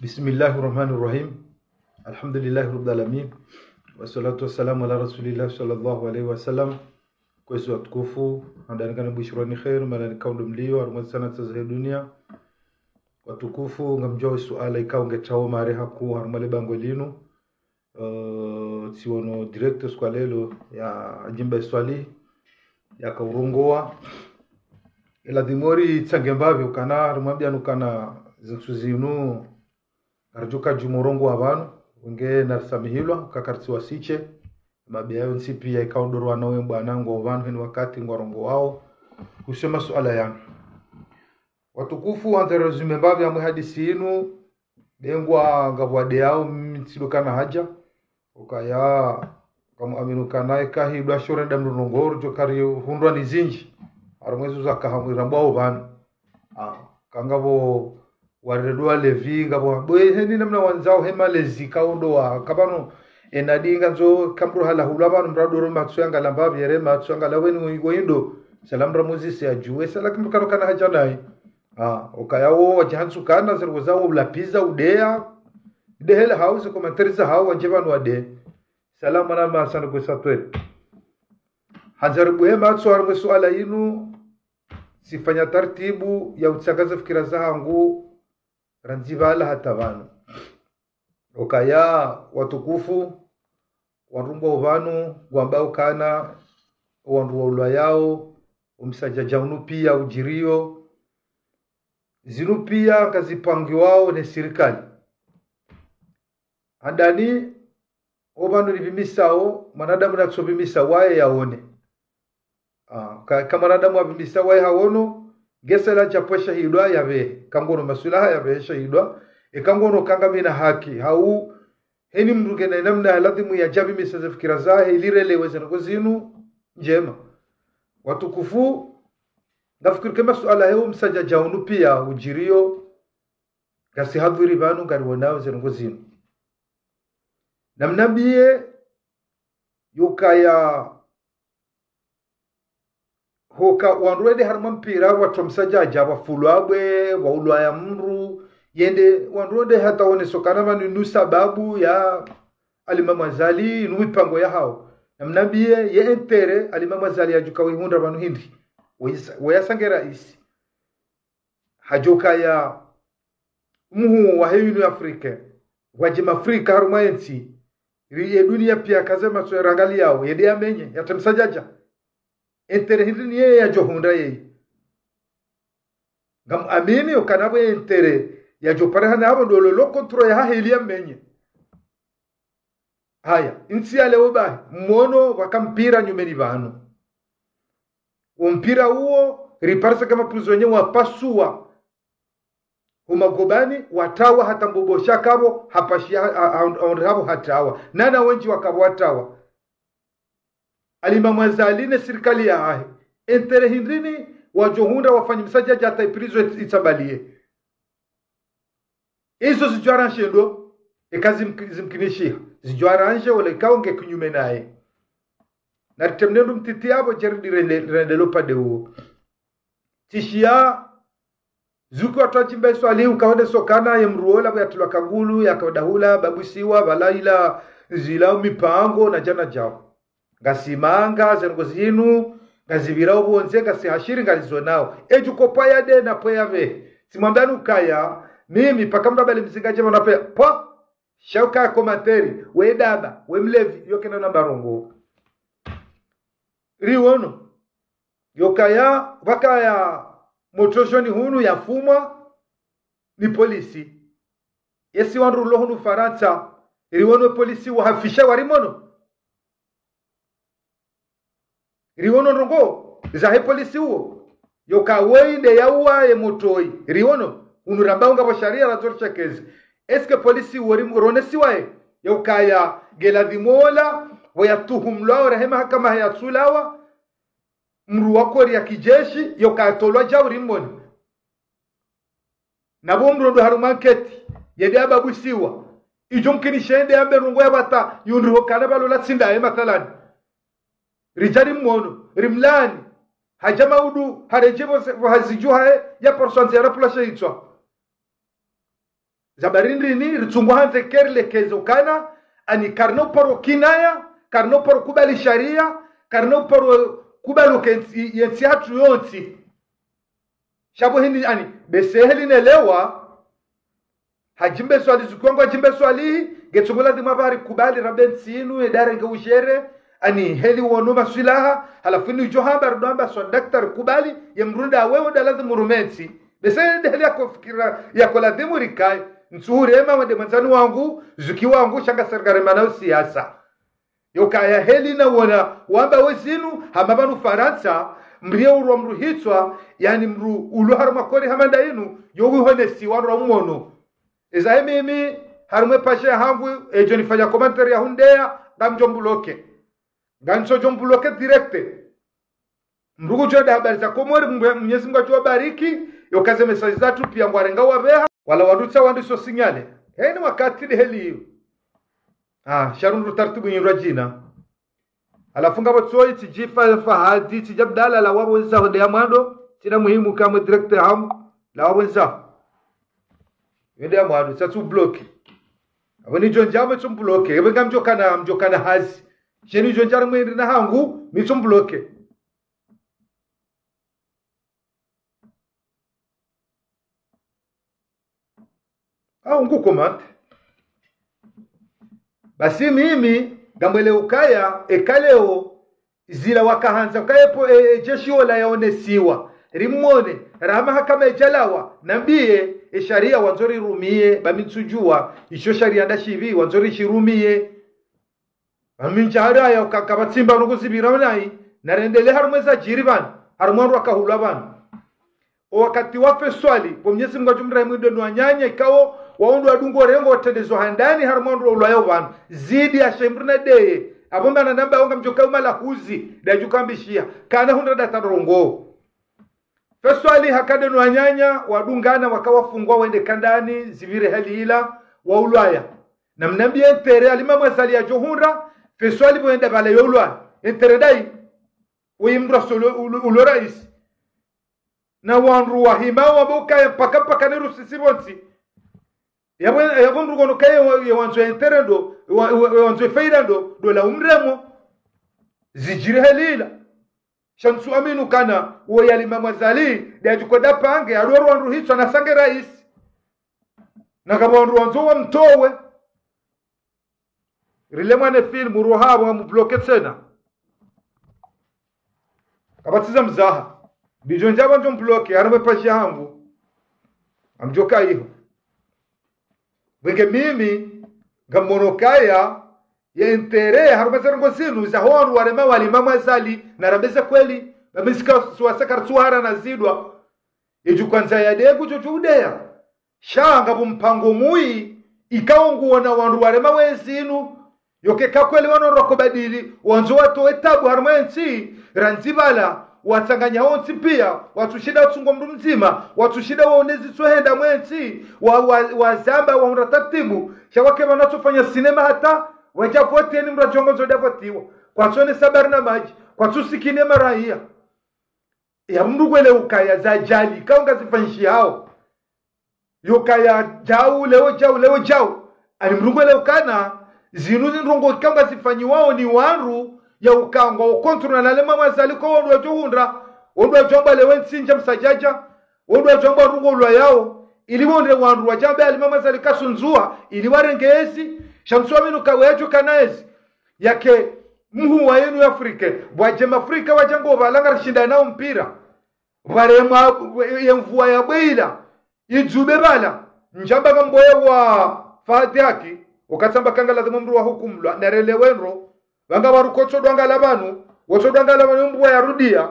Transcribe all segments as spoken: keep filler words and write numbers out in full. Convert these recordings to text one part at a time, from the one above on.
بسم الله الرحمن الرحيم. الحمد لله رب العالمين. والصلاة والسلام على رسول الله صلى الله عليه وسلم. Kwezi watukufu, handani kana bushirani kheri, mahala ni kaundro mliyo, harumwa zana za he dunia. Watukufu, ngamdjuwa suala ikao nge tawo mare haku, harumwa le bangwe linu. Eh, tsiono direct siku ya lelo ya Djimba Swali, ya kaurongowa. Ila dhimori tsange mbapvi ukana, harumwa mbiyanu kana zintsu zinu, ngaridjo ka djumurongowa pvanu, wenge narisamihilwa, kakaritsi wasiche, mabeya yontsi piya ikao ndo rwana we mbwana ngwao pvanu heni wakati ngwarongowawo, kuhusu masuala yanu. Watukufu, wandza resume mbapvi yamwe hadisi inu, dengwa ngapvo wadeyao mtsido kana haja, ukaya, kamu aminu kana eka hidwa shore nda mrunongoro, djo karihundrwa ni zinji, harumwa ezo zaka hamwirambwao pvanu. Ah, kangapvo waredwa levi, ngapvo, bwe heni namna wandzao he malezi kaundro wa, kapvanu, enadi ngandzo kamdru hala hula pvanu mradoro matso yangala mbapvi, yere matso yangala weni wo indo, salamu ramuzise ya juwe, sala kimdru kano kana haja nayi. Ah, ukaya wo, wadjihantsu kana, zerwo zawo, ulapiza, udeya, dehela hao, ze commentaires za hao, wandje pvanu wade. Salamu alaikum, asante kwa satwe. Handza ribuhe matso, harumwa suala inu, sifanya tartibu ya utsangaza fikira zahangu, randzi pvala hata pvanu. Ukaya watukufu, wandru ngwao pvanu, ngwambao kana, wandru waulwayao, omsadjadja unu piya udjiriyo, zinu piya ngazipangiwao ne sirikali. Handani, opvanu nipvimisao, mwanadamu natso pvimisa waye yaone. Ah, ka, ka mwanadamu apvimisa waye haono, ngesela djapvo shahidwa yapvehe, kangono maswilaha yapvehe shahidwa, e kangono kanga mina haki, hau, heni mdru ngena namna ya ladhimu yadjapvimisa ze fikira zahe, ili relewe ze ndrongo zinu, ndjema. Watukufu, ngafikiri ke masuala he omsadjadja unu piya udjiriyo, ngasi hadhwiri pvanu ngariwonao ze ndrongo zinu. Namnambiye, yukaya, hoka wandru wende harumwa mpira, watru wa msadjadja, wafulwa bwe, waulwaya mdru, yende, wandru wende hata woneso kana pvanu inu sababu ya Alimamu Azali, inu mipango yahao. Namnambiye, ye intérêt, Alimamu Azali yadjuka wihundra pvanu hindri. Weyasa-, weyasa nge raisi. Hadjokaya muhu wa he Union Africaine, wadje mafrika harumwa entsi, ri ye dunia piya kaze matso yarangaliyao, yende yamenye, yatse msadjadja. Intérêt hindri ni yeye yadjohundra yeye. Ngam amini ukana pvo intérêt yadjoparihana hapvo ndo lolo contrôle yahahe ili yamenye. Haya, intsi ya leo bahi, mwono waka mpira nyumeni pvanu. Ompira uwo, riparisa kama prisonnier wapasuwa. Huma gobani, watawa hata mbobosha kapvo, hapashiya, ha, ha, ha, hapvo hatawa. Nana wendji wakapvo watawa. Alimamu Azali ne sirikali yahahe. Intérêt hindri ni, wadjohundra wafanye msadjadja hata iprison it-, itsambaliye. Izo zidjo arranger ndo, eka zimk-, zimkinishiha. Zidjo arranger ole ikao nge kinyume naye. Naritemne ndo mtiti yapvo, djeri dirende, rendelo pvade uwo. Tsishiya, zuki watru wa Djimba Swali, ukaoneso kana ye mdru ola, pvo yatrilwa kagulu, yakadahula, babusiwa, pvala ila, zila mipango, na djana djao. Ngasimanga, ze ndrongo zinu, ngazipvirao pvondze, ngasihashiri, ngalizonao. Edju kopvwa yade na pvo yapvehe. Tsimwambiyani ukaya, mimi, paka mdru abali mzinga djema na pvo, pvo, sha ukaya commentaire, we daba, we mlevi, yo kena namba ndrongo. Riwono. Yokaya, pvakaya motro shoni hunu yafumwa ni polisi. Yesi wandru lo hunu Farantsa, riwono polisi wahafisha warimono. Riwono ndrongo zahe polisi uwo. Yoka woyi nde yauwa ye motro yi. Riwono, hunu ramba ungapvo sharia la zori shakezi. Est-ce que polisi uwo rim-, ronesiwa ye? Yokaya ngeladhimu ola, pvo yatuhumlwao rahe mahakama hayatulawa, mdru wa kori ya kijeshi, yokaya tolwa djau rimoni. Na pvo mdru ndo harumwa enquête, yende ababusiwa. Idjo mkinishe yende yambe ndrongo ya pvata, yundri hokana pvalola tsi ndaye mathalani. Ridja rimwono, rimlani. Hadja maudu, haredje pvo se-, pvo hazidju haye, ya porsansi ya rapula she itswa. Za bari ndrini, ritsungwa handze keri lekezo kana, ani karina uparo kinaya, karina uparo kubali sharia, karina uparo kubali uke ntsi, ye ntsi hatru yontsi. Sha bo hindri ani, bese heli nelewa, hadjimbe swali zukwangu hadjimbe swali, nge tsungu ladhimu apvare kubali rambe ntsi inu, edare nge ujere, ani heli wono maswilaha, halafu ni ujo hamba, rudo hamba swa daktari kubali, ye mdru nda wewe nda ladhimu rume ntsi. Bese nde heli yako fikira, yako ladhimu rikaye, ntsuhurema wende mwandzani wangu, zuki wangu, sha ngasi rika remana usiyasa. Yokaya heli nawona wamba wezinu, hama pvanu Farantsa, mdru ye urwa mdru hitswa, yani mdru ulo harumwa kori hama nda inu, yo wihonesiwa ndro umono. Eza he mimi, harumwa e page yahangu, ejo nifanya commentaire ya hundeya, ngamjo mbloqué. Ngamtsojo mbloqué direct. Mdru kujo nda habari za Komori, Mngu-, Mwenyezi Mungu ajo wabariki, yokaze message zatru pia ngwarenga wapveha, wala wandru tsa wandru so signalé. Heni wakati ndi heli iyo. Ah, sha rundru taratibu nyindrwa jina. Halafu ngapvo tsoyi tsi Djifa Fahadi, tsi Djabdala, la wapvo nza ho nde ya mwando, tsina muhimu kamwe direct hamu, la wapvo nza. Yo nde ya mwando, tsatsu bloqué. Apvo nijo ndjamwe tsu mbloqué, epvo ngamjo kana, mjo kana hazi. Sheni jo ndjari mwendi na hangu, mi tsu mbloqué. Au ngu commente. Basi mimi, ngamwele ukaya, eka leo, zila wakahandza, ukaya epvo, e, e, jeshi ola yaonesiwa, rimwone, rahama hakama ejalawa, nambiye, e sharia wandzo rirumiye, ba mi ntsujua, isho sharia nda shipvi, wandzo rishirumiye. Pvanu mi ntsahara ya uka kapvatsi mba nuku zipvira unayi, narendelee harumwa eza jiri pvanu, harumwa wandru wakahulwa pvanu. O wakati wa Feswali, pvo Mwenyezi Mungu ajo mrahimu ndo wananya, ikao, wao ndo wadungo rengo watrende zo handani, harumwa wandru waulwayao pvanu. Zidi ya shemri na deye, apvo mana namba wonga mjo kauma la huzi, nda juka mbishiya, kana hundra nda tandrongo. Feswali haka nde no wananya, wadungana waka wafungwa wende kandani, zipvire hali ila, waulwaya. Na mnambiye intérêt ya Alimamu Azali yajo hundra, Feswali pvo yenda pvala yo ulwaya. Intérêt ndayi, uyi mdru asolo ulo, ulo raisi. Na wandru wahima wamba ukaya mpaka mpaka ni rusisi pvontsi. Yapvo, yapvo mdru kono kaye wa, ye wandzo ya intérêt ndo, wa, wa, wa wandzo ya faida ndo, ndo la umremo. Zijiri hali ila. Sha ntsu amini ukana, uwo ye Alimamu Azali, nde ajuko nda pange, alwaro wandru hitswa na sange raisi. Na kapvo wandru wandzo wamtowe. Rile mwane film, uruha apvo, ngamubloqué tsena. Kapvatsi za mzaha. Ndijo ndjapvo njo mbloqué, harumwa e page yahangu. Ngamjo kaiho. Pvwenge mimi, ngamono ukaya, ye intérêt, harumwa ze ndrongo zinu, za ho wandru warema wa Alimamu Azali, na rambe ze kweli, na mi sika suwasa kartsuhara na zidwa. Eju kwandza ya degu jojo udeya. Sha ngapvo mpango mwi, ikao nguwona wandru warema wezinu, yoke ka kweli wano rako badili, wandzo watowe tabu harumwa entsi, randzi pvala, watsanganya wontsi pia, watsushinda watsungo mdru mdzima, watsushinda waonezi tsohenda mwentsi, wa, wa, wazamba, wahundra taratibu, sha wake pvanu watsofanya sinema hata, waja vote ni mdru ajongo ndzo nda votiwa, kwatsone sabari na maji, kwatsusikine maraiya. Ya mdru kwele ukaya za ajali, ikao ngazifanyishihao. Yokaya jau, leo jau, leo jau. Ani mdru kwele ukana, zinu zindrongo ikao ngazifanyiwao ni wandru, ya ukangwa, ukontrona na Alimamu Azali kwa wandru wajo hundra, wandru wajo amba lewe ntsi ndja msadjadja, wandru wajo amba ndrongo ulwayao, ili wonde wandru wajo amba Alimamu Azali kasundzua, ili warenge ezi, sha ntsu amini uka wejo kana ezi. Yake, mhuwa yenu ya Afrika, waje Mafrika waja ngo pvala ngarishinda nao mpira. Pvaremwa ye mvua ya bweila, idjube pvala, ndjamba kamboye wa Fahadi haki, ukatsamba kanga lazimu mdru wa hukumulwa, na relewe ndro, pvanga pvaru kotso dwangala pvanu, wotso dwangala pvanu mvua ya rudia,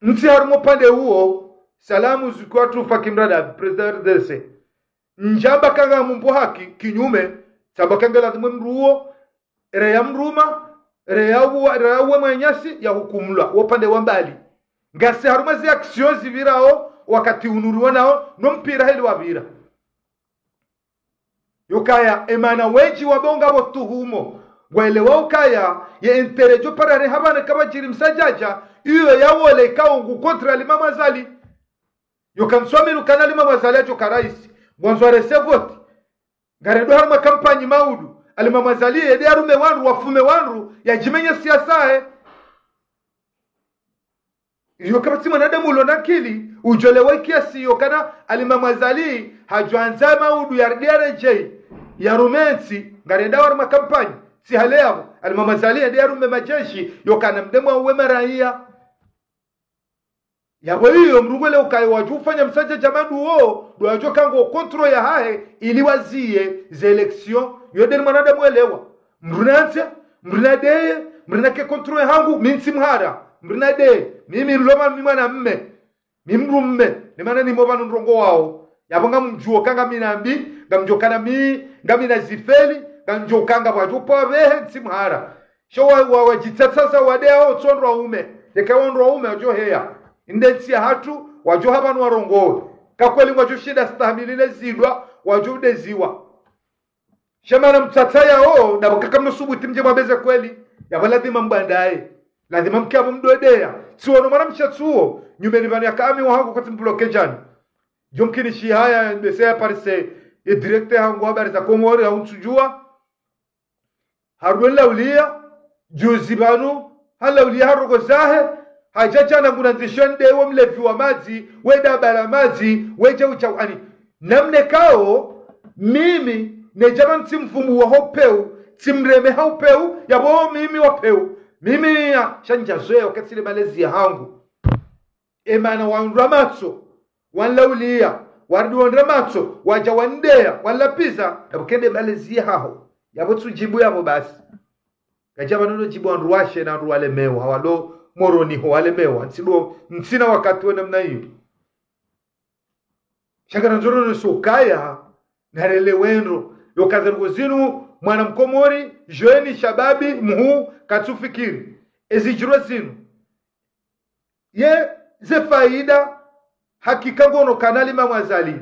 ntsi harumwa upande uwo, salamu zikiwa tufa kimrada, Président R D C. Ndjamba kanga mumbo haki, kinyume, tsamba kanga lazimu mdru uwo, ere ya mruma, ere ya uwa, ere ya uwe mwenyasi, ya hukumulwa, wo upande wa mbali. Ngasi harumwa zi action zipvirao, wakati unu riwonao, no mpira heli wapvira. Yokaya, emana weji wabonga pvo tuhumo, ngwaelewa ukaya, ye intérêt jo parare hapvana kapvajiri msadjadja, iyo ya wole ikao ngu contre Alimamu Azali. Yoka ntsu amini ukana Alimamu Azali ajo ka raisi. ngwandzo warese voti. Ngarendo harumwa kampanyi maudu. Alimamu Azali yende yarume wandru, wafume wandru, yadjimenye siasa ye. Iyo kapvatsi mwanadamu ulo na akili, udjo lewa kiasi iyo kana Alimamu Azali hadjo andza maudu yaridi yaredjeyi, yarume ntsi, ngarendo harumwa kampanyi, tsi hale yapvo, Alimamu Azali yende yarume madjeshi, yo kana mdemu uwe maraiya. Yapvo iyo mdru ngwele ukaya wadjo ufanya msadjadja manduwo, ndo wadjo kanga o contrôle yahahe, ili waziye ze élection, yo ndeni mwanadamu elewa. Mdru nantse, mdru nadeye, mdru nake contrôle yahangu, mi ntsi mhara. Mdru nadeye, mimi nloma mi mwanamme. Mi mdrumme, ne mana nimo pvanu ndrongowao. Yapvo ngamdjuo kanga mi nambi, ngamdjuo kana mi, ngami na zifeli, ngamdjuo kanga pvwadjo pva pvehe ntsi mhara. Sha wa, wa, wadjitsatsaza wade yawo tsi wandru waume. Yeka wandru waume wadjo heya. Inde ntsi yahatru, wadjo hapvanu warongowe. Ka kweli ngwadjo shinda stahamili le zindrwa, wadjo udeziwa. Sha mana mtsatsa yawo, ndapvo kaka mno subuti mdje mwambe ze kweli. Yapvo ladhima mbwandaye. Ladhima mke yapvo mdwedeya. Tsi wono mwanamshe tsuwo, nyumeni pvanu yaka ami wahangu kotsi mbloke djani. Djo mkini shi haya, mbese ya parise, ye directeur hangu habari za Komori, ya untsudjuwa. Harudi nlauliya, juzi pvanu, halauliya haroko zahe, hadja djana nguna ndzishoni nde wo mlevi wa madzi, we daba la madzi, we djau djau ani. Namnekao, mimi, nedja pvanu tsi mfumu wa ho peu, tsi mreme ha upeu, yapvo mimi wa peu. Mimi ya, sha ndjazoweya, wakati le malezi yahangu. E mana wandra matso, wanlauliya, warudi wandra matso, wadja wandeya, wanlapviza, yapvo kende malezi yahaho. Yapvo tsudjibu yapvo basi. Kadja pvanu no djibu wandru washe na wandru walemewa, walo Moroni ho walemewa, ntsindo, ntsina wakati wa namna iyo. Sha kana ndzoro nesokaya, narelewe ndro, yo kaza ndrongoo zinu, mwana mkomori, jeune, shababi, mhuu, katsufikiri. Ezidjirwa zinu. Ye ze faida, hakika ngono kana Alimamu Azali.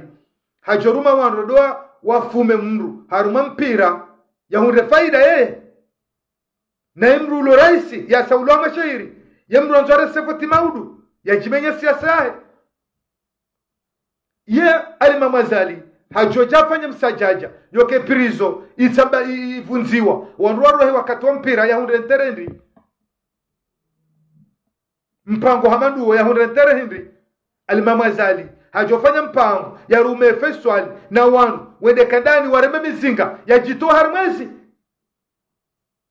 Hadjo ruma wandru ndo wafume mdru, harumwa mpira, yahundre faida yeye. Naye mdru ulo raisi, yasaulo ha mashairi, ye mdru andzo arese voti maudu, yadjimenye siasa yahe. Ye Alimamu Azali, hadjo dja afanye msadjadja, yoke prison, itsamba i-, ivundziwa, wandru warohe wakati wa mpira, yahundre ntere ndri. Mpango hama nduwo yahundre ntere hindri. Alimamu Azali, hadjo fanya mpango, yarume Faiswali, na wanu, wende kandani wareme mizinga, yadjitowe harimwa ezi.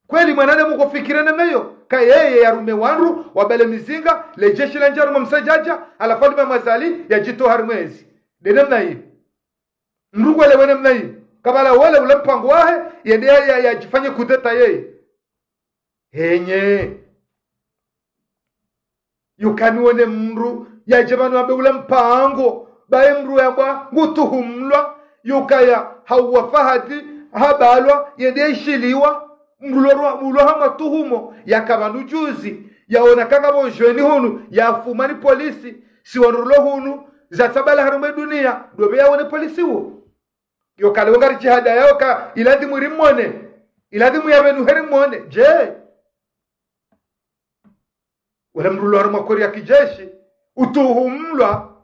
Kweli mwanadamu kofikira namna iyo, ka yeye yarume wandru, wabale mizinga, le jeshi landjia harumwa msadjadja, halafu Alimamu Azali, yadjitowe harimwa ezi. Nde namna iyo. Mdru kwele wene namna iyo. Kabla wole ula mpango wahe, yende ya, ya, yadjifanye kudeta yeye. Henye. Yukani wone mdru, yadje pvanu yambe ula mpango, baye mdru yambwa, ngutuhumlwa, yukaya hauwa Fahadi, habalwa, yende yaishiliwa, mdru lorwa, mdru hamwa tuhumo, yaka pvanu juzi, yaona kanga pvo jweni hunu, yafumwa ni polisi, si wandru lo hunu, zatsabala harumwa dunia, ndo pve yawone polisi wo. Yoka leo ngari jihada yaoka, iladhimu rimwone, iladhimu yapvenuhe rimwone, je. Wala mdru lo harumwa kori ya kijeshi, utuhumlwa.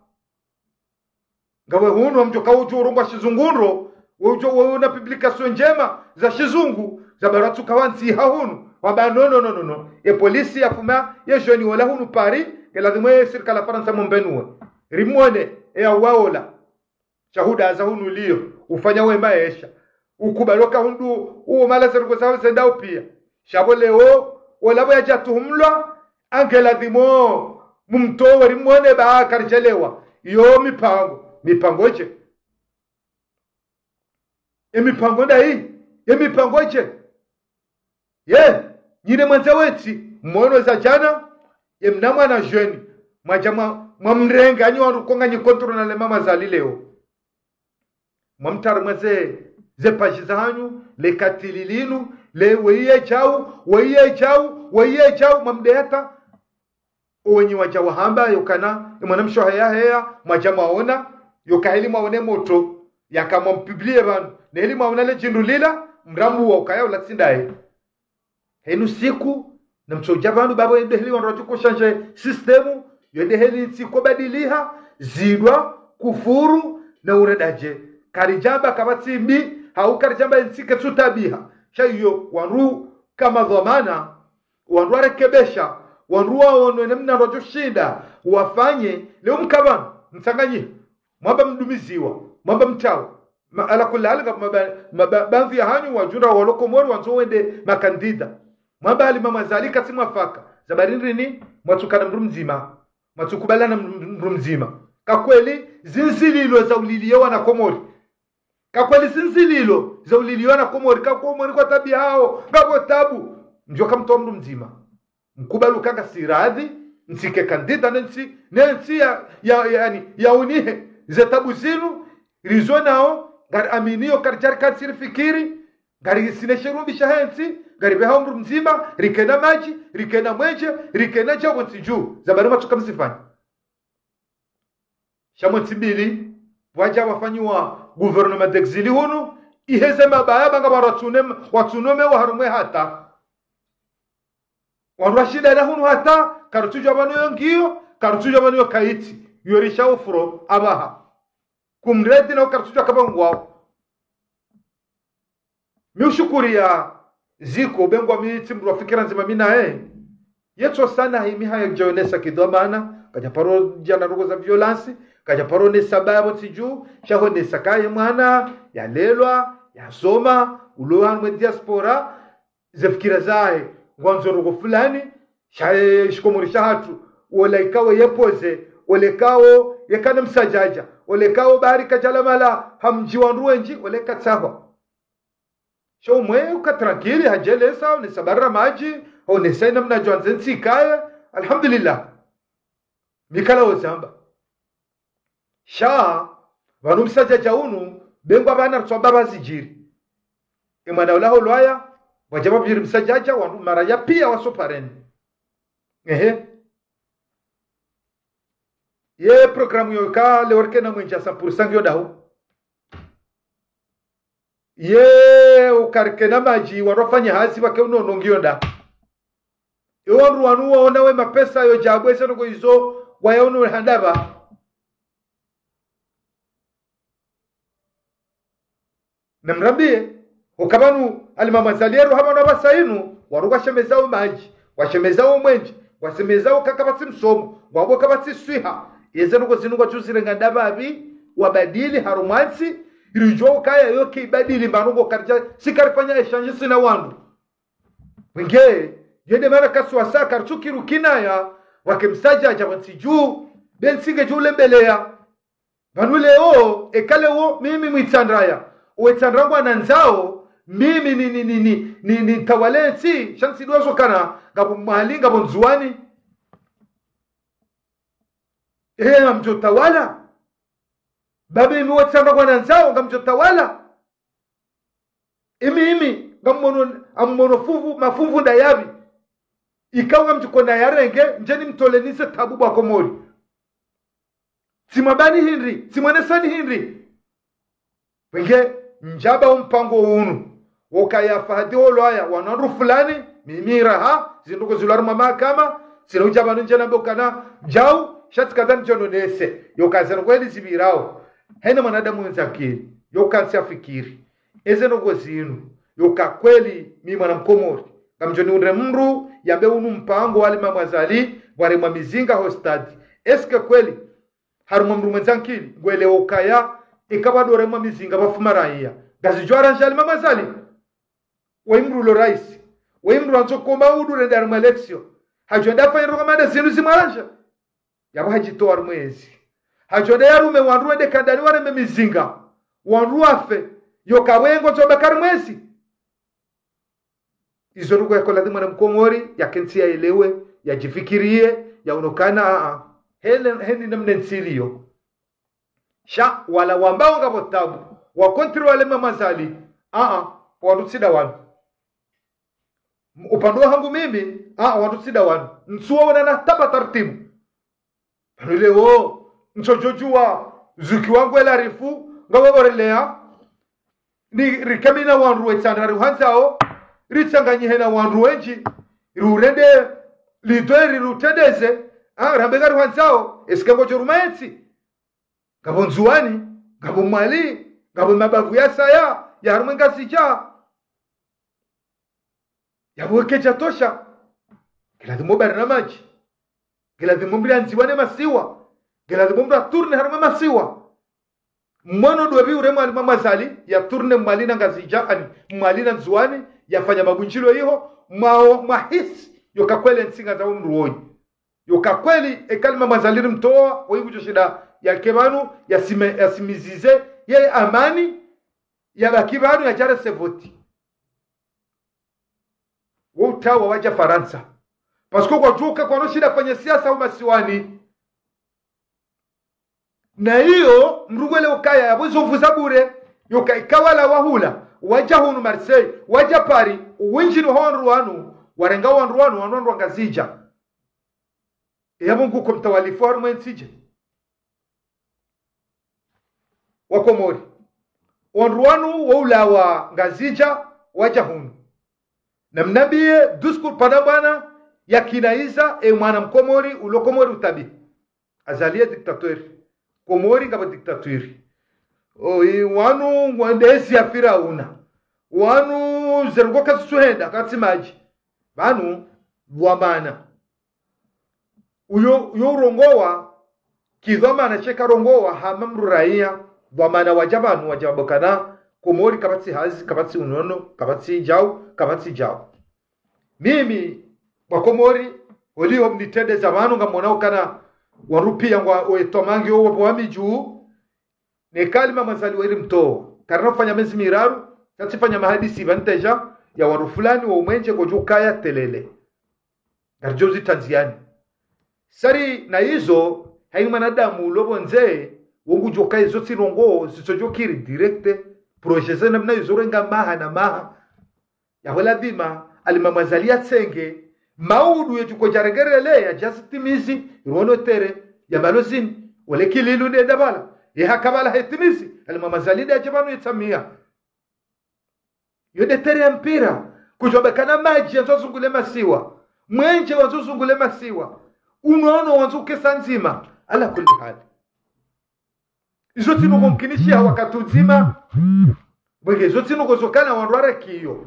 Ngawe hunu wamdjoka udjo urongwa shizungu ndro, we udjo we una publication ndjema za shizungu, za baratsu kawantsiha hunu. Wamba no, no, no, no, no. E polisi yafuma, ye jweni wola hunu Paris, ngeladhimu ye sirikali ya Farantsa mumbenuwe. Rimwone, e yawaola. Shahuda za hunu liyo, ufanya we maesha. Ukubali oka hundru, uwo mala ze ndrongoo zaho zendao pia. Sha pvo leo, ola pvo yadja tuhumlwa, angeladhimu, mumtowe rimwone ba karidjelewa. Yo mipango, mipango dje. E mipango ndahi, e mipango dje. Ye, nyinyi mwandza wetsi, mwono za djana, ye mna mwana jweni, mwadja mwa, mwamrenga, nyi wandru ko nganyi contre na le Mama Azali leo. Mwamtara mwa ze, ze page zahanyu, le katili linu, le weiye djau, weiye djau, weiye djau, mwamdehata. Owenyi wadja wahamba, yokana, e mwanamshe wahe yaheya, mwadja mwaona, yoka heli mwaone moto, yaka mwampublie pvanu, na heli mwaona le djindru lila, mrambuwa ukaya ula tsi ndaye. Henu siku, na mtsodja pvanu babo yende heli wandru wadjuko shanje système, yende heli ntsi ko badiliha, zindrwa, kufuru, na uredadje. Karidjamba kapvatsi mbi, hau karidjamba entsi ketsu tabiha. Sha iyo, wandru kama dhwamana, wandru warekebesha, wandru waonwe namna wadjoshinda wafanye, leo mkapvanu, mtsanganyiha, mwamba mdumiziwa, mwamba mtawa. Ma-, ala kulli hali ngapvo maba-, maba-, baadhwi ya hanyu wadjunda walo Komori wandzo wende makandida. Mwamba Ali Mamwazali katsi mwafaka. Za bari ndrini, mwatsukana mndru mdzima. Mwatsukubalana mndru, mndru mdzima. Ka kweli, zindzililo za uliliyo wana Komori. Ka kweli, zindzililo za uliliyo wana Komori. Ka Komori kwa tabu hawo, ngapvo tabu. Ndjo kamtowa mndru mdzima. Mkubali uka ngasi radhi, ntsike kandida ne ntsi, ne ntsi ya, ya, ya, yani, ya unihe. Ze tabu zinu, rizo nao, ngari aminiyo, karidjari katsiri fikiri, ngari sine shirumbi sha hentsi, ngari beha mndru mdzima, rikena madji, rikena mwenje, rikena djapvo ntsi dju, za bari mwatsuka mzifanya. Sha mwe ntsi mbili, pvwadja wafanyiwa gouvernement d'exil hunu, iheze mabaya banga bari watsunome, watsunome wa harumwe hata. Wandru washindana hunu hata, karutsudjua pvanu yo ngiyo, karutsudjua pvanu yo kayitsi, yo risha ufuro, apvaha. Kumredi nao karutsudjua kapvangwao. Mi ushukuriya ziko bengwa mi tsi mndru wa fikira ndzima mi naye. Yetso sana himi haya djaonesa kidhwamana, kadja paro djana rogo za violence, kadja paro nesa baya pvo ntsi dju, sha honesa kaye mwana, yalelwa, yasoma, ulo harumwe diaspora, ze fikira zahe, ngwandzo rogo fulani, sha ye shikomori sha hatru, ola ikao ye poze, ola ikao yekana msadjadja, ola ikao bari kadjala mala, hamdji wandru wendji, ola ikatsahwa. Sha umwe uka tranquille, hadjelesa, onesa bari ra madji, onesa inamna djwandze ntsi ikaye, alhamdulillah. Mi kala wozamba. Sha, pvanu msadjadja unu, bengwa pvanu ritswa baba zidjiri. E mwana ula holwaya, wadja pvapviri msadjadja, wandru mara ya piya wasopareni. Ehe. Ye programu yo ka leo rikena mwenje à cent pour cent ngiyo daho. Ye uka rikena madji, wandru wafanya hazi pvake unono ngiyo nda. Ye wandru wanu waona we mapesa yo djabu ese noko izo, wayaono we handapva. Namrambiye, uka pvanu Ali Mamwazali yero hapvanu apvasa inu, wandru washemezao madji, washemezao mwenje, washemezao ka kapvatsi msomo, ngwapvo kapvatsi swiha. Yeze noko zinu ngwadjuzirenga ndapvapvi, wabadili harumwa ntsi, iridjuwa ukaya yo kibadili mba noko karidja, si karifanya échange sina wandru. Wenge, yende mana kasuwasa karitsukiri ukinaya, wake msadjadja pvo ntsi dju, be ntsi ngedjo ulembeleya. Pvanu leo, eka leo, mimi Mwitsandraya, owe Itsandra ngwanandzao, mimi ni, ni, ni, ni, ni, ni ntawale ntsi, sha ntsi dwazo kana, ngapvo Mwali, ngapvo Ndzuwani. Ehe, ngamdjo tawala. Babe imi owe Itsandra ngwanandzao, ngamdjo tawala. Imi, imi, ngammono, ammono fuvu, mafuvu ndayapvi. Ikao ngamdjo kona yarenge, ndjeni mtole nize tabu bwa Komori. Tsimwambani hindri, tsimwonesani hindri. Wenge, ndjamba umpango unu. Wokaya Fahadi holwaya, wanu wandru fulani, mimi raha, zindru ko zilwa harumwa mahakama, tsina udja pvanu ndje nambe ukana, djau, sha tsi kadha ndjo nonese, yoka zinu kweli zipvirao. Hena mwanadamu wendza akili, yoka ntsi afikiri. Eze ndrongoo zinu, yoka kweli mi mwana Mkomori, ngamdjo niundre mndru, yambe unu mpango wa Ali Mamwazali, waremwa mizinga ho stade. Est-ce que kweli, harumwa mndru mwendza akili, ngwelewa ukaya, eka pvadoremwa mizinga pvafuma raiya, ngazidjo aranja Ali Mamwazali? Waye mndru ulo raisi, waye mndru wandzo komba udu rende harumwa élection, hadjo enda afanye ndrongoo manda zinu zimwaranja? Yapvo hadjitowa harumwa ezi. Hadjo enda yarume wandru wende kandani wareme mizinga, wandru wafe, yoka wengo ntso baki harumwa ezi. Izo ndrongoo yako ladhimu mwana Mkomori, yakentsi yaelewe, yadjifikiriye, yaone ukana, a, a. Heni, heni namna ntsi iliyo. Sha, wala wambao ngapvo tabu, wa contre wa Ali Mamwazali, a, a, wandru tsi nda wanu. Upande wahangu mimi, a, wandru tsi nda wanu. Ntsu waona na taba tartibu. Pvanu leo, ntsodjodjuwa, zuki wangu ela rifu, ngapvo orelea, ni rikemi na wandru wetsandra riwandzao, ritsanganyihe na wandru wendji, riurende, lidwe rirutrendeze, a, rambe ngariwandzao, est-ce que ngodjo ruma entsi? Ngapvo Ndzuwani, ngapvo Mwali, Ngapvo mabavu yasaya ya harumwa Ngazidja. Yapvo kayidjatosha. Ngiladhimu barnamaji. Ngiladhimu mdru yandziwa ne masiwa. Ngiladhimu mdru yatourne harumwa masiwa. Mwana ndo pvi ure Mwali Mamwazali, yatourne Mwali na Ngazidja, ani, Mwali na Ndzuwani, yafanya mabundjilio iho, mwa, mwahisi, yoka kweli ntsi ngazao mdru woyi. Yoka kweli, eka Ali Mamwazali rimtowa, woyi ngudjo shinda, yake pvanu, yasime, yasimizize, ye amani, yabaki pvanu, yadjarese voti. Wo utawa wadja Farantsa. Parce que kwadjuka kwano shinda fanya siasa ho masiwani. Na iyo, mdru ngwele ukaya, yapvo izo pvwa za bure, yoka ika wala wahula, wadja hunu Marseille, wadja Paris, uwindjini ho wandru wanu, warenga wandru wanu, wanu wandru wa Ngazidja. Yapvo nguko mtawalifu harumwa entsi dje? Wa Komori. Wandru wanu wo ulawa Ngazidja, wadja hunu. Na mnambiye, discours pvanu bwana, yakinaiza, e mwana Mkomori, ulo Komori utabi. Azali ye dictateur. Komori ngapvo dictature. O, i wanu ngwandezi ya Firauna. Wanu ze ndrongoo kazitsuhenda, katsi madji. Pvanu, dhwamana. Uyo, uyo urongowa, kidhwamana sheka rongowa, hama mdru raiya, dhwamana wadja pvanu, wadja pvo kana, Komori kapvatsi hazi, kapvatsi unono, kapvatsi djau, kapvatsi djau. Mimi, wa Komori, oliho mnitrendeza pvanu ngamwona ukana wandru piya ngwa, oetwa mangi owo pvo wa midju, neka Ali Mamwazali weri mtowa. Karina ufanya mezi miraru, katsifanya mahadisi pvanu tedja, ya wandru fulani wa umwenje ngodjo ukaya telele. Ngaridjo zitandziani. Sari na izo, haini mwanadamu ulo pvondze, wo ngudjo ukaya izo tsi ndrongoo, zitsodjo kiri direct, projet ze namna izo renga maha na maha, yapvo ladhima, Ali Mamwazali yatsenge, maudu yedjuko djarengerele, yadjazitimizi, irono terrain, ya Maluzini, ole Kililu nde ndapvala, ye haka pvala hetimizi, Ali Mamwazali nde yadje pvanu yetsamia. Yo nde terrain ya mpira, kudjo bakana madji yandzo zungule masiwa, mwenje wandzo zungule masiwa, unono wandzo ukesa ndzima, ala kulli hali. Izo tsi ndrongoo mkinishiha wakati udzima. Bweke, izo tsi ndrongoo zokana wandru warekiyo.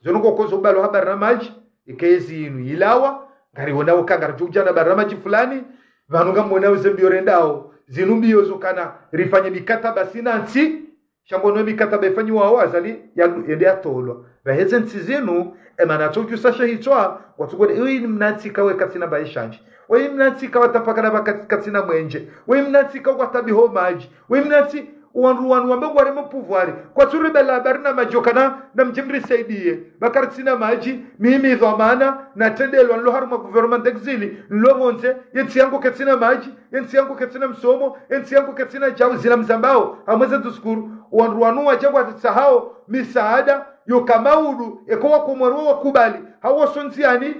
Zo ndrongoo kozo ubalo ha barnamaji, ike ezi inu ilawa, ngariwona uka ngaridjo udja na barnamaji fulani, pvanu ngamwona uze mbiyo rendao, zinu mbiyo zokana, rifanye mikataba sina ntsi, sha ngono mikataba ifanyiwao Azali ya, yende yatolwa. Pvaheze ntsi zinu, emana tsodjusa shahitswa, watsugode, uyi ni mna ntsi kawe katsina mbaye shandji. Uyi mna ntsi kawa tapakana pva kat-, katsina mwenje. Uyi mna ntsi kawa tabiho madji. Uyi mna ntsi wandru wanu wambe ngwarimo pouvoir. Kwatsuri bela habari na madji okana, na mdje mrisaidiye. Pva karitsina madji, mimi dhwamana, natrendelwa nlo harumwa gouvernement d'exil, nlo pvondze, ye ntsi yangu katsina madji, ye ntsi yangu katsina msomo, ye ntsi yangu katsina djau zila mzambao, hamweze discours, wandru wanu wadja ngwatsaho misaada, yoka maudu, eko wa Komori wakubali, hawo sondziani,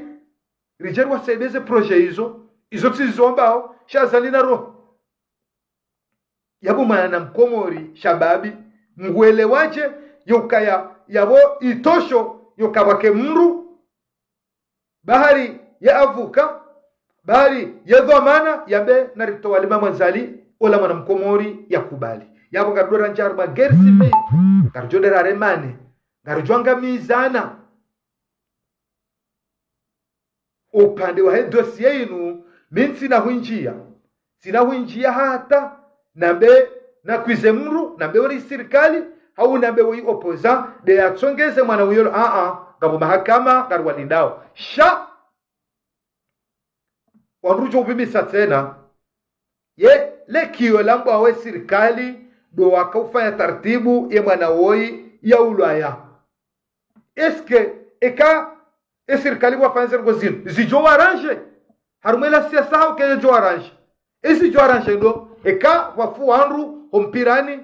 ridje riwasaideze projet izo, izo tsi zizo wambao, sha Azali na roho. Yapvo mwana Mkomori, shababi, ngwelewadje, yokaya, yapvo itosho, yoka pvwake mdru, bahari ye avuka, bahari ye dhwamana, yambe naritowa Ali Mamwazali, ola mwana Mkomori yakubali. Yapvo ngaridjo randja harumwa guerre civile, ngaridjo nde raremane, ngaridjo angamizana. Upande wahe dossier inu, mi ntsina hwindjiya. Ntsina hwindjiya hata, nambe nakwize mdru, nambe ori sirikali, hau nambe woyi opposant, nde yatsongeze mwana uyolo, a-a, ngapvo mahakama, ngariwalindao. Sha, wandru djo upvimisa tsena, ye, lekiyo lambwa we sirikali, ndo waka ufanya taratibu, ye mwana woyi, ya ulwaya. Est-ce que, eka, e sirikali wafanya ze ndrongoo zinu, zidjo warandje? Harumwa ela siasa hau kayidjo warandje? Ezidjo warandje ndo, eka wafu wandru, ho mpirani,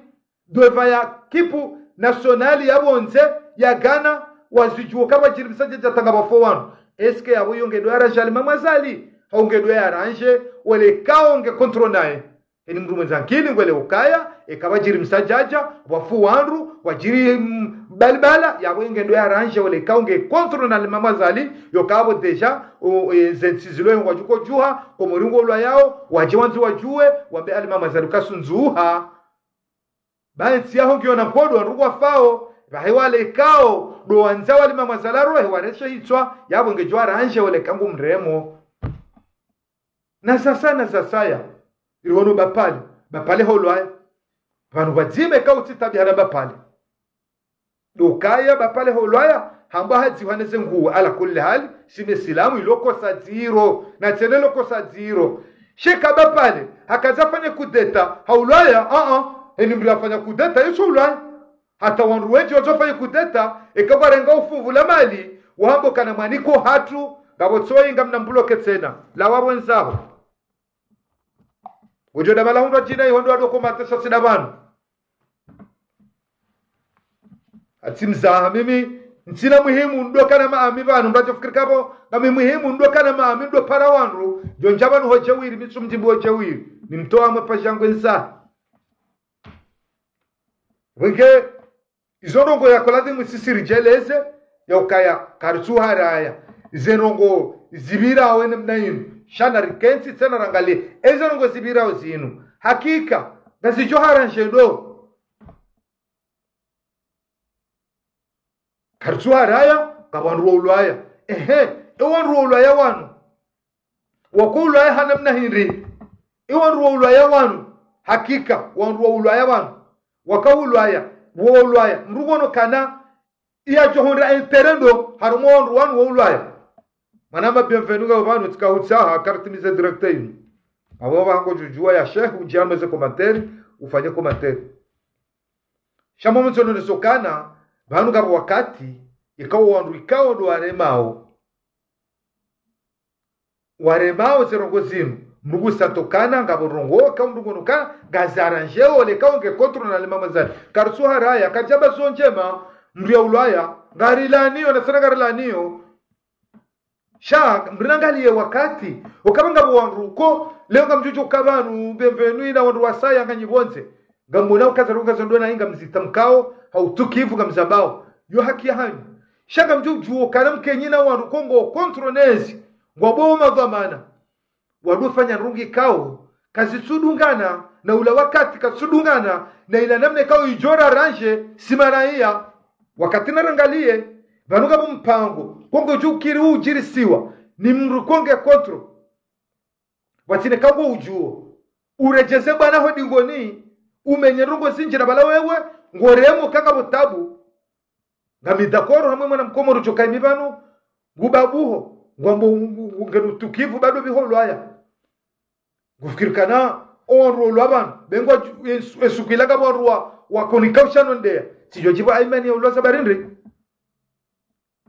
devant ya ekipu nasionali ya pvondze, ya Ghana, wazidjuwa ka pvadjiri msadjadja tanga wafu wandru. Est-ce que yapvo yo ngedjo yarandje Ali Mamwazali? Hau ngedjo yarandje, wale kao nge contre naye? Eni mdru mwendza nkili ngwele ukaya, eka pvadjiri msadjadja, wafu wandru, wadjiri, mm, balibala, yapvo ngedjo yarandje wale kao nge contre na Ali Mamwazali, yoka pvo déjà, o, e, ze ntsi zilo yo ngwadjuko djuha, Komori ngolwayao, wadje wandzi wadjuwe, wambe Ali Mamwazali kasundzuha. Pvahe ntsi yaho ngiyo na nkodo, wandru ngwafao, pvahe wale ikao ndo wandza wali mamwazalaro, he wareshe hitswa, yapvo ngedjo warandje wale kangu mremo. Na sasa, na sasa ya, iri wono bapvale, bapvale ho ulwaya. Pvanu pvadzima ikao utsi tabiha na bapvale. Ndo ukaya bapvale ho ulwaya, hambwa hadzihwa ne ze nguo, ala kulli hali, si Msilamu ilo kosa dziro, na tsena ilo kosa dziro. Sha eka bapvale hakadja fanye kudeta ha ulwaya, a-a, heni mdru yafanya kudeta, yitso ulwaya. Hata wandru wendji wadjo fanya kudeta, eka warenga ufuvu la mali, wahamba ukana mwaniko hatru, ngapvo tsoyi ngamna mbuloke tsena, la wapvondzaho. Udjo dabala hundra djina iho ndo wadoko matesa sida pvanu. Atsi mzaha mimi, ntsina muhimu ndo kana maami pvanu, mdru adjo fikiri kapvo, ngami muhimu ndo kana maami ndo para wandru, djo ndja pvanu ho djewiri, mi tsu mdjibu ho djewiri, ni mtowa mwe pvadja ngwe nzaha. Wenge, izo ndrongo yako ladhimu sisi ridjeleze, ya ukaya karitsu haraya. Ize ndrongo zipvirao ene mna inu. Sha narikentsi tsena rangalie. Eze ndrongo zipvirao zinu. Hakika, ngazidjo harandje ndo. Karitsu haraya, ka wandru wa ulwaya. Ehe, e wandru wa ulwaya wanu. Wako ulwaya ha namna hindri. E wandru wa ulwaya wanu. Hakika, wandru wa ulwaya wanu. Waka ulwaya, wa ulwaya. Mdru wono kana, iya djo hundra intérêt ndo, harumwa wandru wanu wa ulwaya. Mwanama Bienvenu nga pvanu, tsika hutsaha, kartimize direct inu. Apvo pvahangu djudjuwa ya shehu, udjambe ze commentaire, ufanye commentaire. Sha mwa mtsono nesokana, pvanu ngapvo wakati, ikao wandru ikao ndo waremao. Waremao ze ndrongo zinu, mdru ngusa tokana, ngapvo ndrongo, ikao mdru ngono kana, ngazarandjeo, le ikao nge contre na le mamwazali. Karitsu haraya, kadjamba zo ndjema, mdru ya ulwaya, ngarilaniyo, na tsena ngarilaniyo, sha, mdru nangalie wakati, ukapva ngapvo wandru ko, leo ngamdjudjo ka pvanu, Bienvenu ina wandru wasaya nganyi pvondze. Ngamwona ukaza ruka zondro na inga mzita mkao, ha utukivu ngamzambao. Yo haki yahanyu. Sha ngamdjudjuo kana mkenyi na wandru ko ngo contre nezi. Ngwapvo madhwamana. Wandru fanya ndrongo ikao, kazitsudungana, na ula wakati katsudungana, na ila namna ikao idjo rarandje, si maraya. Wakati narangalie, pvanu ngapvo mpango, ko ngodjo ukiri udjirisiwa, ni mdru ko nge contre. Pvatsina ikao udjuo. Uredjeze bwana ho dingoni, umenye ndrongo zindji na pvala wewe, ngoremo ka ngapvo tabu. Ngami d'accord hamwe mwana mkomori djo ka imi pvanu, ngubabuho, ngwambo ngu-, ngu-, ngenu tukivu bado pvi ho ulwaya. Ngufikiri kana, o wandru wa ulwaya pvanu, be ngwa dju-, esu-, esuku ila ngapvo wandru wa, wa konika ushano ndeya. Tsidjo djipva Aimani ya ulwaza barindri.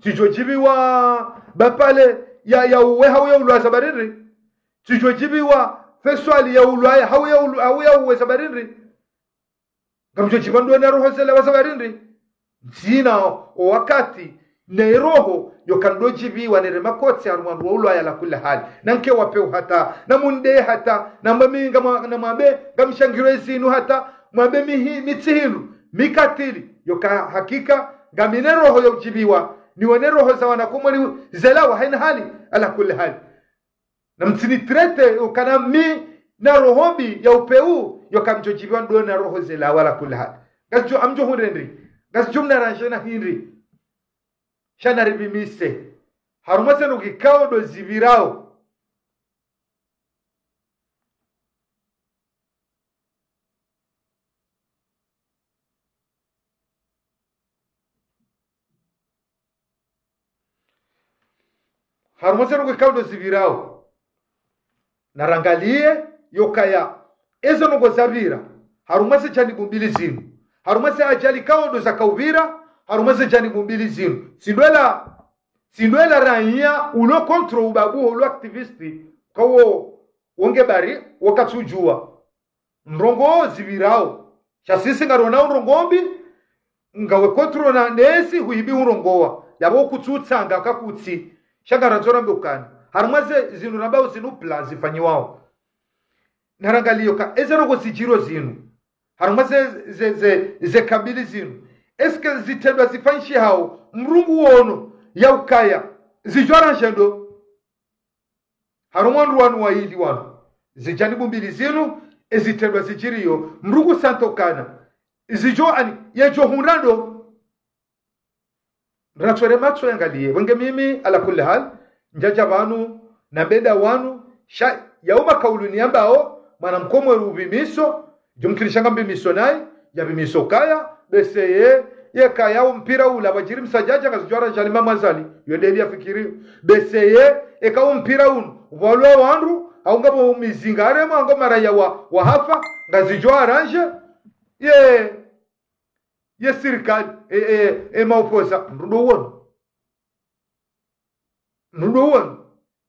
Tsidjo djipviwa bapvale ya, ya uwe hau ya ulwaza barindri. Tsidjo djipviwa Feswali ya ulwaya hau ya ulu-, hau ya uweza barindri. Ngamdjo djipva ndo na roho zela waza barindri. Ntsina o wakati, ne roho, yo kandro djipviwa ne rema kotsi harumwa wandru wa ulwaya ala kulli hali. Na nke wapveu hata, na munde hata, na mwami ngamwa-, na mwambe, ngamshangiro ezinu hata, mwambe mihi, mitsihinu, mikatili, yo ka hakika, ngami ne roho ya udjipviwa, ni wone roho za wana komori zela wa haina hali, ala kulli hali. Na mtsini traité, ukana mi na roho mbi ya upveu, yo kamdjo djipviwa ndo na roho zela wa ala kulli hali. Ngazidjo amdjo hundre ndri, ngazidjo mnarandje na hindri. Sha naripvimise. Harumwa ze ndrongo ikao ndo zipvirao. Harumwa ze ndrongo ikao ndo zipvirao. Narangalie, yo kaya, eze ndrongo zapvira. Harumwa ze janibu mbili zinu. Harumwa ze ajali ikao ndo zaka upvira. Harumwa ze janibu mbili zinu. Tsi ndo ela, tsi ndo ela raiya, ulo contre ubabu, ulo activiste. Kawo, wonge bari, wakatsudjuwa. Ndrongo zipvirao. Sha sisi ngarona ndrongo mbi, ngawe contre na nezi huibi urongowa. Yapvo kutsutsanga kakutsi. Sha ngarandzo rambe ukana. Harumwa ze zinu rambao zinu pla zifanyiwao. Narangalio ka, eze ndrongo zidjiro zinu. Harumwa ze, ze, ze, ze kabili zinu. Est-ce que zitrendwa zifanyishihao, mdru nguono, ya ukaya, zidjo randje ndo. Harumwa wandru wanu waili wanu. Ze janibu mbili zinu, ezitrendwa zidjiriyo, mdru ngusa ntokana. Zidjo ani, yedjo hundra ndo. Ratswere matso yangaliye. Wenge mimi, ala kulli hal, ndjadja pvanu, na mbeda wanu, sha, yauma kaulu niyambao, mwana mkomori upvimiso, djumkinisha nga mpvimiso nayi, yapvimiso kaya, bese ye, ye kaya umpira ula, pvwadjiri msadjadja, ngazidjo aranja lima mwazali, yo ndeli yafikiri. Bese ye, eka umpira unu, upvalwa wandru, hau ngapvo mizinga haremwa, hau ngo maraya wa, wahafa, ngazidjo aranje, ye, ye sirikali, e, e, e maopoza, mrudo uono. Mrudo uono.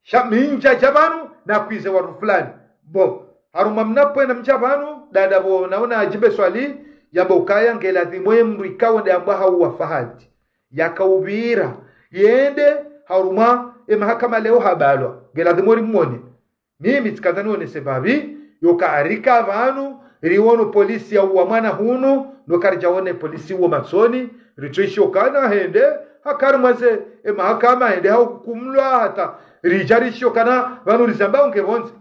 Sha mi ndjadja pvanu na kwize wandru fulani. Bo, harumwa mna pvwena mdja pvanu, dada bo, naona Ajibe Swali, yamba ukaya nge ladhimu ye mndru ikao nde ambwa hauwa Fahadi. Yakaupvira. Yende, harumwa, e mahakama leo habalwa. Nge ladhimu rimwone. Mimi tsikandza nione sababu, yoka rika pvanu, riwono polisi yauwa mwana hunu, no karidjaone polisi wo matsoni, ritsoishio kana hende, haka harumwa ze, e mahakama hende hauhukumulwa hata, ridja rishio kana pvanu rizambao nge pvondze.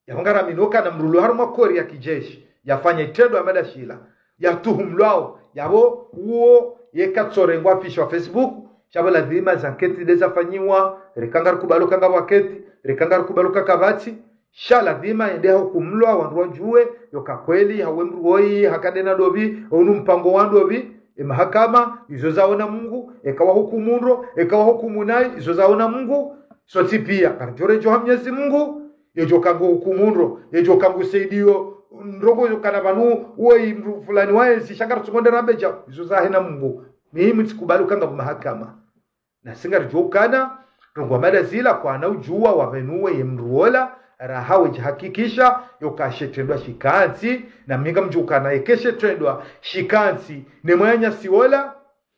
Yapvo ngaramino kana mndru ulo harumwa kori ya kijeshi, yafanya itrendwa ya madashila, yatuhumulwao, yapvo uwo yeka tsorengwa affiché wa Facebook, sha pvo ladhima ze enquête nde zafanyiwa, reka ngarikubalo ka ngapvo enquête, reka ngarikubalo ka kapvatsi, sha ladhima yende hahukumulwa, wandru wadjuwe, yoka kweli, hauwe mndru woyi, haka ndena ndopvi, unu mpango wa ndopvi, e mahakama, izo zaona Mungu, eka wahukumu ndro, eka wahukumu nayi, izo zaona Mungu, sotsi pia, karidjo redjea ha Mnyezi Mungu, yedjo kangu hukumu ndro, yedjo kangu saidio, ndrongo yo kana pvanu, woyi mndru fulani waezi, sha ngaritsungo ndera mbedja, izo zahena Mungu. Mimi tsikubali uka ngapvo mahakama. Na si ngaridjo ukana, ndrongo wa madazila kwana udjuwa wapvenuwe ye mndru wola, raha wedjihakikisha, yoka she trendwa shikantsi, na mi ngamdjo ukana yeke she trendwa shikantsi, ne mwananyasi wola,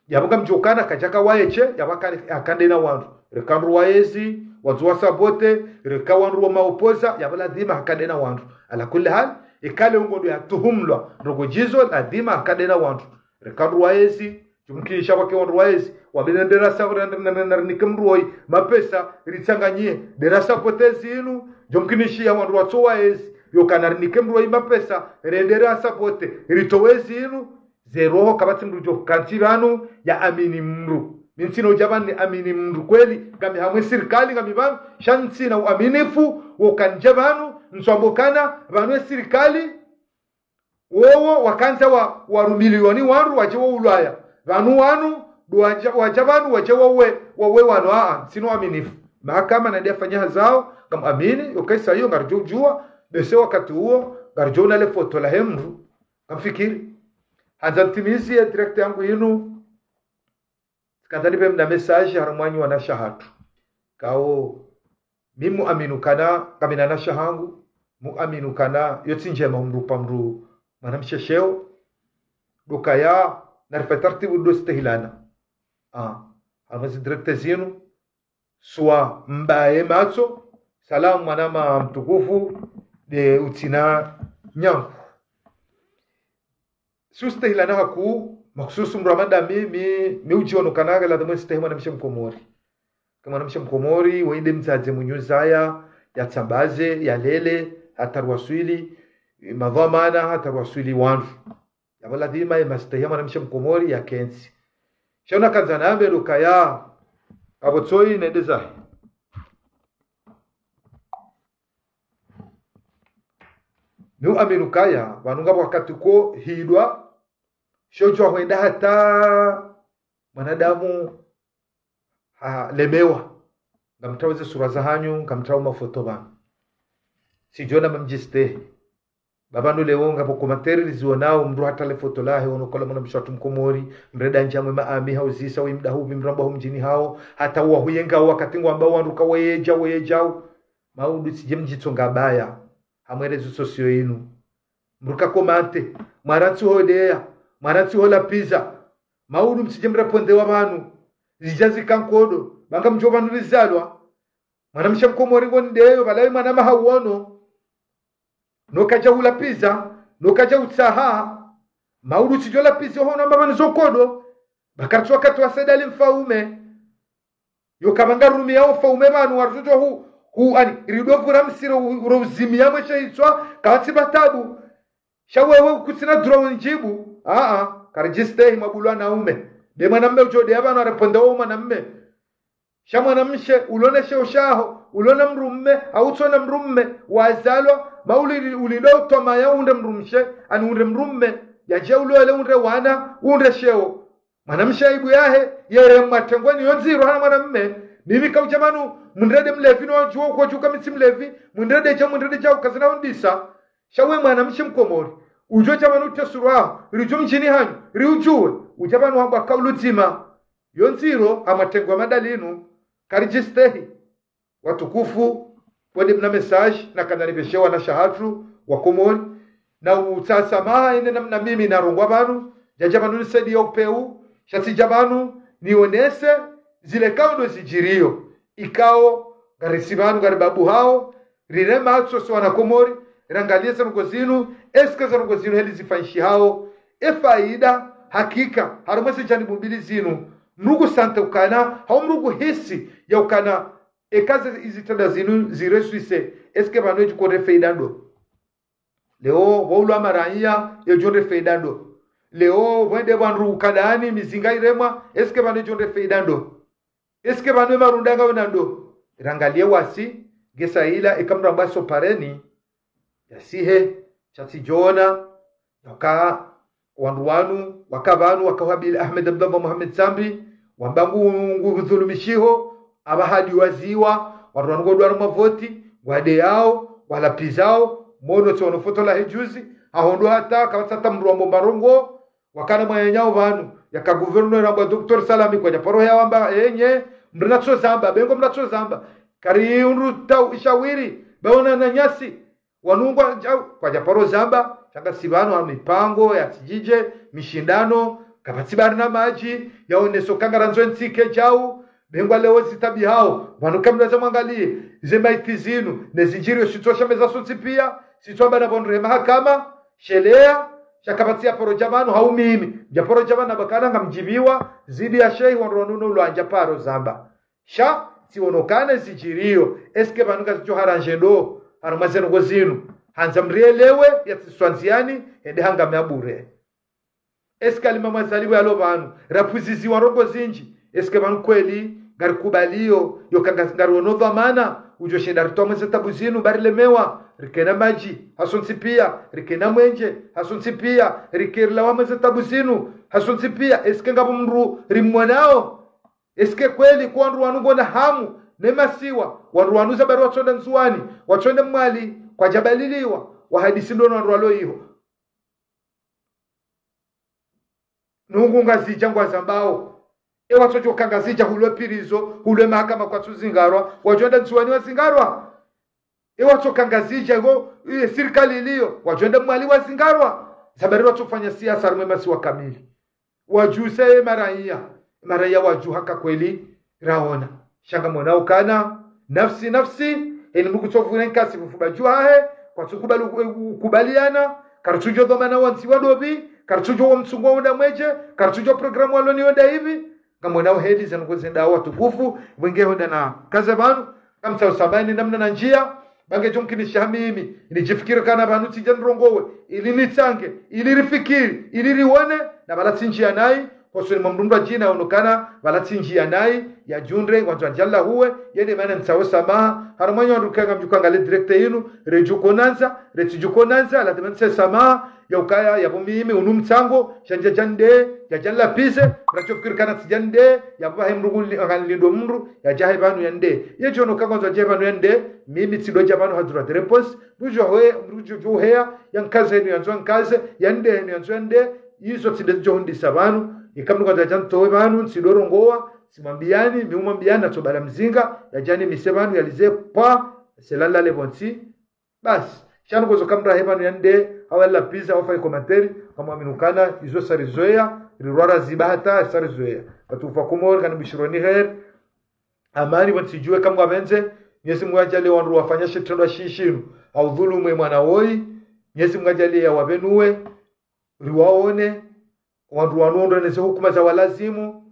yapvo ngamdjo ukana kadjaka waye she, yapvo haka, haka ndena wandru. Reka wandru waezi, wandru wa sabote, reka wandru wa maopoza, yapvo ladhima haka ndena wandru. Ala kulli hal, ikale ungo ndo yatuhumulwa, ndrongo djizo, ladhima haka ndena wandru. Reka wandru waezi, djumkinisha pvwake wandru waezi, wapvene ndera sa, na, na, na, narinike mndru woyi, mapesa, ritsanganyie, ndera sabote zinu, djumkinisha wandru watso waezi, yoka narinike mndru woyi mapesa, rendere asabote, ritowe zinu, ze roho kapvatsi mndru djo kantsi pvanu, ya amini mndru. Mi ntsina udja pvanu ni amini mndru kweli, ngami hamwe sirikali, ngami pvanu, sha ntsina uaminifu, woka ndje pvanu, ntswambo kana, pvanu e sirikali, wowo wakandza wa, waru milioni wandru wadje wo ulwaya. Pvanu wanu, ndo wadja, wadja pvanu, wadje wawe, wawe wanu, aa, ntsina uaminifu. Mahakama nende yafanye hazi yawo, ngamuamini, yoka isa iyo, ngaridjo udjuwa, bese wakati uwo, ngaridjo ona le foto lahe mndru, ngamfikiri. Handza nitimizi ye direct yangu inu, tsikandza nipve mna message harumwa nyi wanashe hatru. Kao, mi muamini ukana, ngami na wanashe hangu, muamini ukana, yo tsi ndjema umrupa mndru mwanamshe sheo, ndo ukaya, narifanye taratibu ndo stehilana. Ah, harumwa zi direct zinu, swa mbaye matso, salamu mwanama mtukufu, nde utsina nyangu. Sustehilana haku, makususu mndru wa madami, mi, mi udjiono kana nge ladhimu nistehi mwanamshe mkomori. Ka mwanamshe mkomori, woyi nde mdzadze mwenye uzaya, yatsambaze, yalele, hata ruwaswili, madhwamana, hata ruwaswili wandru. Yapvo ladhima ye mastehi ya mwanamshe mkomori yakentsi. Sha unu kandza nambe ndo ukaya, apvo tsoyi nende zahe. Mi uamini ukaya, pvanu ngapvo wakati ko hidwa, sho djuwa hwenda hata mwanadamu halemewa. Ngamtrawo ze sura zahanyu, ngamtrawo mafoto pvanu. Sidjona mamdjistehi. Ba pvanu leo ngapvo commentaire rizionao, mndru hata le foto lahe, ono kola mwanamshe watru mkomori, mrenda ndjamwe maami hauzisa, woyi mdahupvi mrambwa ho mdjini hawo, hata wahuyenga wakati ngwamba wandru ka weyedja, weyedjao. Maudu tsidje mdjitsonga baya, hamwe réseaux sociaux inu. Mndru ka commenter, mwarantsi hodeya, mwarantsi hola pizza. Maudu mtsidje mrepondewa pvanu, zidja zika nkodo, ba ngamdjo pvanu rizalwa. Mwanamshe mkomori ngo ndeyo, pvala ye mwanama hauono. No kadja hula pizza, no kadja utsaha. Maudu tsidjo la pizza hono amba pvanu zo nkodo. Ba karitsi wakati wa Said Ali Mfaume. Yoka pvanga rumiya o Mfaume pvanu waridjo hu, hu, ani, ridopvura msiro u, uro uzimiya mweshe itswa, kapvatsi ba tabu. Sha wewe kutsina droit unidjibu. Aa, karidjistehi mabulwa na ume. Be mwanamme udjo de apvanu arepondre wo mwanamme. Sha mwanamshe, ulona sheo shaho, ulona mdrumme, hau utsona mdrumme, wazalwa, ma uli-, ulindo utoma ya unde mdrumshe, ani unde mdrumme, yadje ulole unde wana, unde sheo. Mwanamshe aibu yahe, yere matrengweni yo ndziro hana mwanamme, mimi kaudja pvanu, mundrede mlevi no djuo kwa djuka mi tsi mlevi, mundrede dja, mundrede dja, ukazina undisa. Sha we mwanamshe mkomori, udjo dja pvanu utesuru waho, ridjo mdjini hanyu, riudjuwe, udja pvanu hambwa kaulu dzima. Yo ndziro, ha matrengwe madalinu, karidjistehi. Watukufu, wende mna message, na kanalipveshewa na shahatru, wa Komori, na utsasamaha ine namna mimi narongoa pvanu, djadja pvanu nisedi yo peu, sha tsidja pvanu, nionese, zile kaundo zidjiriyo, ikao, ngarisi pvanu, ngari babu hao, rire matso si wana Komori, rangalie ze ndrongoo zinu, est-ce que ze ndrongoo zinu heli zifanyishihao, e faida, hakika, harumwa ze janibu mbili zinu, mdru kusante ukana, hau mdru kuhisi ya ukana, eka ze izitrendwa zinu zireswise, est-ce que pvanu edjo kondre faida ndo? Leo, pvo ulwa maraiya, edjo kondre faida ndo? Leo, pvwende pvandru ukadani, mizinga iremwa, est-ce que pvanu edjo kondre faida ndo? Est-ce que pvanu emarunda ngawena ndo? Rangalie wasi, ngesa ila, eka mdru amba so pareni, yasihe, sha tsidjona, yaka, wandru wanu, waka pvanu, waka hwabili Ahmed Abdallah Mohamed Sambi, wamba ngu, ngu dhulumishiho, apvaha diwaziwa, wandru wanu ngwadwaro mavoti, ngwadeyao, ngwalapvizao, mono tsi ono foto lahe juzi, hahondo hata, kapvatsi hata mdru wambo marongo, wakana mwananyao pvanu, yaka gouverneur amba Docteur Salami kwadja paro heya wamba, enye, mdru natso zamba, be ngo mnatso zamba, kari undru tau ishawiri, baona na nyasi, wanu ngwadja, kwadja paro zamba, sha ngasi pvanu ha mipango, ya tsidjidje, mishindano, kapvatsi bari na madji, yaoneso ka ngarandzo ntsi ike djau, be ngwa leo zitabi hao, pvanu kamdra za mwangalie, ze maiti zinu, ne zidjiriyo shitswa sha meza sontsi pia, shitswa bana pvondro he mahakama, shelea, sha kapvatsi ya paro dja pvanu hau mimi, dja paro dja pvanu bakana ngamdjibiwa, zidi ya shehi wandru wanu no ulwa ndja paro zamba. Sha, tsionokane zidjiriyo, est-ce que pvanu ngazidjo haranje ndo, harumwa ze ndrongoo zinu. Handza mrielewe, ya tsiswandziani, ende hangame ya bure. Est-ce que alima mwazaliwe yalo pvanu, rapvuziziwa ndrongoo zindji, est-ce que pvanu kweli, ngarikubaliyo, yo ka nga-, ngariono dhwamana, udjo shinda ritowa mwe ze tabu zinu, bari lemewa, rikena madji, hasontsi pia, rikena mwenje, hasontsi pia, rikerilawa mwe ze tabu zinu, hasontsi pia, est-ce que ngapvo mdru rimwonao? Est-ce que kweli kwa wandru wanu ngona hamu, ne masiwa, wandru wanu zabari watsonda Ndzuwani, watsonda Mwali, kwadjabaliliwa, wahadisi ndo no wandru walo iho. Nungu Ngazidja ngwazambao. E watsodjo ka Ngazidja hulwe pirizo, hulwe mahakama kwatsu zingarwa, wadjo wenda Ndzuwani wazingarwa. E watsoka Ngazidja ngo, e sirikali iliyo, wadjo wenda Mwali wazingarwa. Zabari watsofanya siasa harumwa masiwa kamili. Wadjuse e maraiya, e maraiya wadjuha ka kweli, raona. Sha ngamwona ukana, nafsi, nafsi, eni mdru kutsovure nkasi fufuba dju hahe, kwatsukubali, ku-, kubaliana, karitsudjo dhwamana wa ntsi wa dopvi, karitsudjo wa mtsungo wa unda mweje, karitsudjo programu walo ni onda ivi, ngamwona uheli ze ndrongoo zendao watukufu, wenge honda na kaze pvanu, kamtsa usambaha ni namna na ndjia, bange djo mkinisha mimi, nidjifikiri kana pvanu tsidja nirongowe, ili nitsange, ili rifikiri, ili rione, na pvala tsi ndjia nayi, hosoni mwa mdru mdru adjina yaonokana, pvala tsi ndjia nayi, yadjundre, wandzo andjalahuwe, yende mana ntsawo samaha, harumwa nyo wandru kanga mdjuka ngale direct yinu, redjuko nandza, retsidjuko nandza, lazima ntse samaha, ya ukaya, yapvo mimi, unu mtsango, sha ndja djande, ya djalapize, ratsho fikiri kana tsi djande, yapvo pvahe mdru kuli, anganilindo mdru, yadjahe pvanu yande. Yedjono ka ngwandzo yadjahe pvanu yande, mimi tsindo dja pvanu ha droit de réponse, mdru djo hwe-, mdru djo, djo heya, yankaze henu yandzo yankaze, yande henu yandzo yande, izo tsi nde zidjo hundisa pvanu, ika mdru ngwandzo yadja ntowe pvanu, tsindo rongowa, tsimwambiyani, mi umwambiyani, natso bala mzinga, yadjani mise pvanu, yalize pwa, selala le pvontsi, basi, sha ndrongoo zo ka mdru ahe pvanu yande, hau yalapiza, hau fanya commentaire, kamwamini ukana, izo sarizoweya, rirwara ziba hata, sarizoweya. Watukufu wa Komori, kanibushironi heri, amani, pvontsi djuwe kamwapvendze, Mwenyezi Mungu yadjaaliye wandru wafanya shitrendwa shishinu, hau dhulumu ye mwana woyi, Mwenyezi Mungu yadjaaliye yawapvenuwe, riwaone, wandru wanu wondro neze hukuma za walazimu,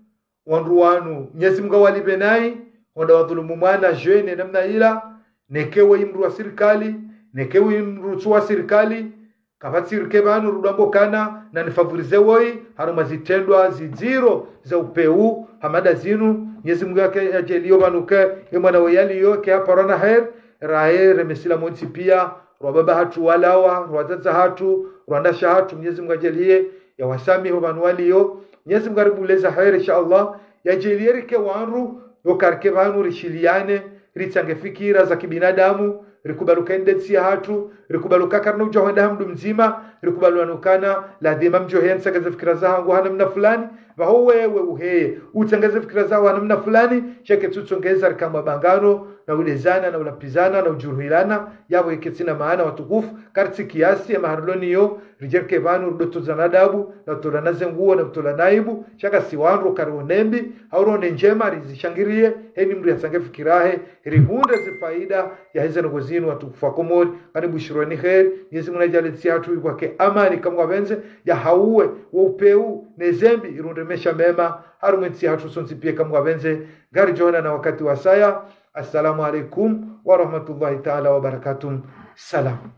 wandru wanu, Mwenyezi Mungu awalipve nayi, wanda wadhulumu mwana, jeune, namna ila, neke weyi mdru wa sirikali, neke weyi mdru tsu wa sirikali, Kapvatsi rike pvanu rudwambo kana na nifavorize woyi, harumwa zitrendwa zidziro za upeu, hama nda zinu, Mnyezi Mungu yake yadjaliyo pvanu ke, ye mwana we yaliyo, ke haparwa na heri, rahe, remesila montsi piya, rwa baba hatru walawa, rwa dzadza hatru, rwa ndasha hatru, Mnyezi Mungu yadjaliye, yawasamihi pvanu waliyo, Mnyezi Mungu yaribuleza heri, insha Allah, yadjaliye rike wandru, yo ka rike pvanu rishiliyane, ritsange fikira za kibinadamu, rikubali uka inde ntsi yahatru, rikubali uka karina udja hwenda ha mndru mdzima, rikubali wanu kana, ladhima mdjo heya ntsangeze fikira zahangu ha namna fulani, pvaho wewe uheye, utsangeze fikira zaho ha namna fulani, sha ketsutsongeza rika mabangano, na ulezana, na ulapvizana, na udjuruhilana, yapvo yeketsina maana watukufu, karitsi kiasi, ye mahaloni yo, ridje rike pvanu, rudotodzana adabu, na utolana ze nguo, na utolana aibu, sha kasi wandru, kari one mbi, hau ri one ndjema, rizishangiriye, heni mndru yatsange fikira yahe, rihundre zifaida, yaheze ndrongoo zinu watukufu wa Komori, kani bushirweni heri, Mnyezi Mungu nadjaliye ntsi yahatru ipvwake amani, kamwe ngapvendze, yahauwe, wo upeu, ne ze mbi, irundre maesha mema, harumwa entsi yahatru sontsi piya kamwe ngapvendze, ngaridjo onana wakati wasaya. Assalamu alaikum wa rahmatullahi taala wa barakatuh. Salam.